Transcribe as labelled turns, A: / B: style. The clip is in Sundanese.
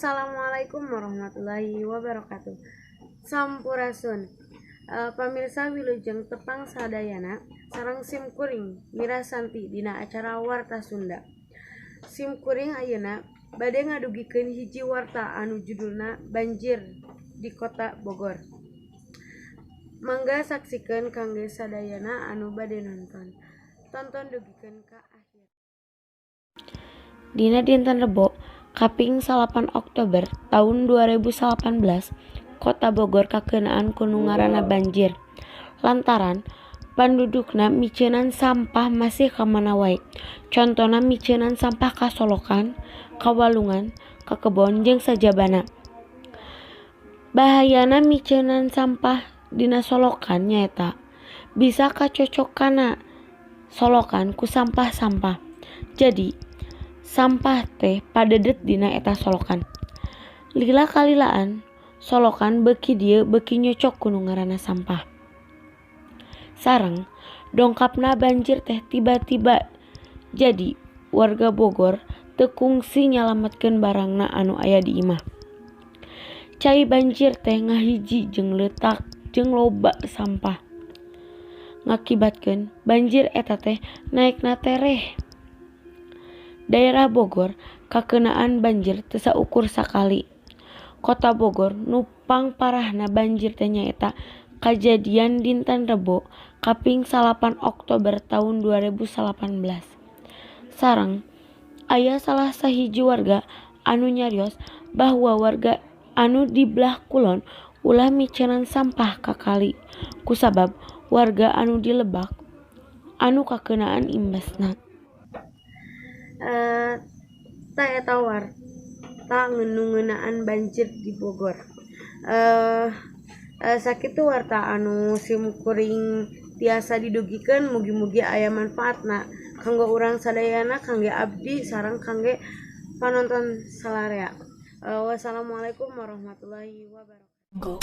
A: Assalamualaikum warahmatullahi wabarakatuh. Sampurasun. Pamirsa, wilujeng tepang sadayana sareng sim kuring Mira Santi dina acara Warta Sunda. Sim kuring ayeuna bade ngadugikeun hiji warta anu judulna Banjir di Kota Bogor. Mangga saksikeun kangge sadayana anu bade nonton. Tonton dugikeun ka akhir.
B: Dina dinten Rebo kaping 9 Oktober taun 2018, Kota Bogor kakeunaan ku nu ngaranna banjir lantaran pandudukna miceunan sampah masih ka mana wae, contona miceunan sampah ka solokan, ka walungan, ka kebon jeung sajabana. Bahayana miceunan sampah dina solokan nyaeta bisa kacocok kana solokan ku sampah-sampah, jadi sampah teh padedet dina eta solokan. Lila kalilaan solokan beuki dieu beuki nyocok ku nu ngaranna sampah. Sareng dongkapna banjir teh tiba-tiba, jadi warga Bogor teu kungsi nyalametkeun barangna anu aya di imah. Cai banjir teh ngahiji jeung leutak jeung loba sampah, ngakibatkeun banjir eta teh naekna tereh. Daerah Bogor kakeunaan banjir teu saukur sakali. Kota Bogor nu pangparahna banjir teh nyaeta kajadian dinten Rebo kaping 9 Oktober taun 2018. Sareng aya salah sahiji warga anu nyarios bahwa warga anu di belah kulon ulah miceunan sampah ka kali kusabab warga anu di lebak anu kakeunaan imbasna.
A: Tah, eta warta nu ngeunaan banjir di Bogor. Sakitu warta anu sim kuring tiasa didugikeun. Mugi-mugi aya manfaatna kanggo urang sadayana, kangge abdi sareng kangge panonton salarea. Wassalamualaikum warahmatullahi wabarakatuh.